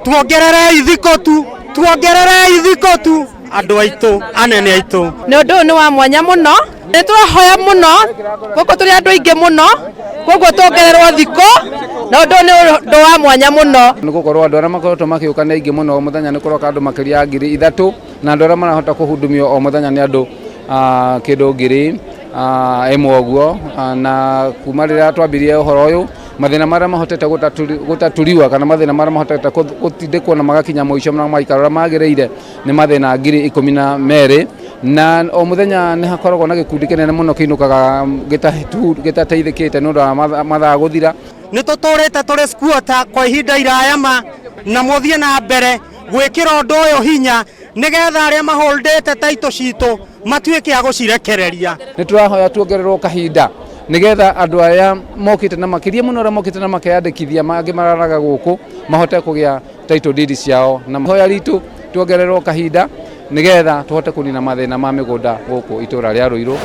Tuongererei thikũ tu, tuongererei thikũ tu, andũ aitũ, anene aitũ. Nĩ ũndũ ũyũ nĩ wa mwanya mũno, nĩ tũrahoya mũno gũkũ tũrĩ andũ aingĩ mũno, koguo tuongererwo thikũ, na ũndũ ũyũ nĩ ũndũ wa mwanya mũno. Nĩ gũkorwo andũ arĩa makoretwo makĩũka nĩ aingĩ mũno, o mũthenya nĩ kũroka andũ makĩria ya 3000, na andũ arĩa marahota kũhudumio o mũthenya nĩ andũ kĩndũ 1000 ũguo. Na kuma rĩrĩa twambirie ũhoro ũyũ, mathĩna marĩa mahotete gũtatũriwa kana mathĩna marĩa mahotete gũtindĩkwo na magakinya mũico na magaikara ũrĩa magĩrĩire nĩ mathĩna 12,000, na o mũthenya nĩ hakoragwo na gĩkundi kĩnene mũno kĩinũkaga gĩtateithĩkĩte nĩ ũndũ wa mathaa gũthira. Nĩ tũtũrĩte tũrĩ squatter kwa ihinda iraya ma, na mũthiĩ na mbere gwĩkĩra ũndũ ũyũ hinya nĩgetha arĩa maholdĩte taitũ citũ matuĩke a gũcirekereria. Nĩ tũrahoya tuongererwo kahinda nĩgetha andũ aya mokĩte na makĩria mũno arĩa mokĩte na makeyandĩkithia, mangĩ mararaga gũkũ, mahote kũgĩa title deed ciao, na hoya ritũ tuongererwo kahinda nĩgetha tũhote kũnina mathĩna ma mĩgũnda gũkũ itũra rĩa Ruiru.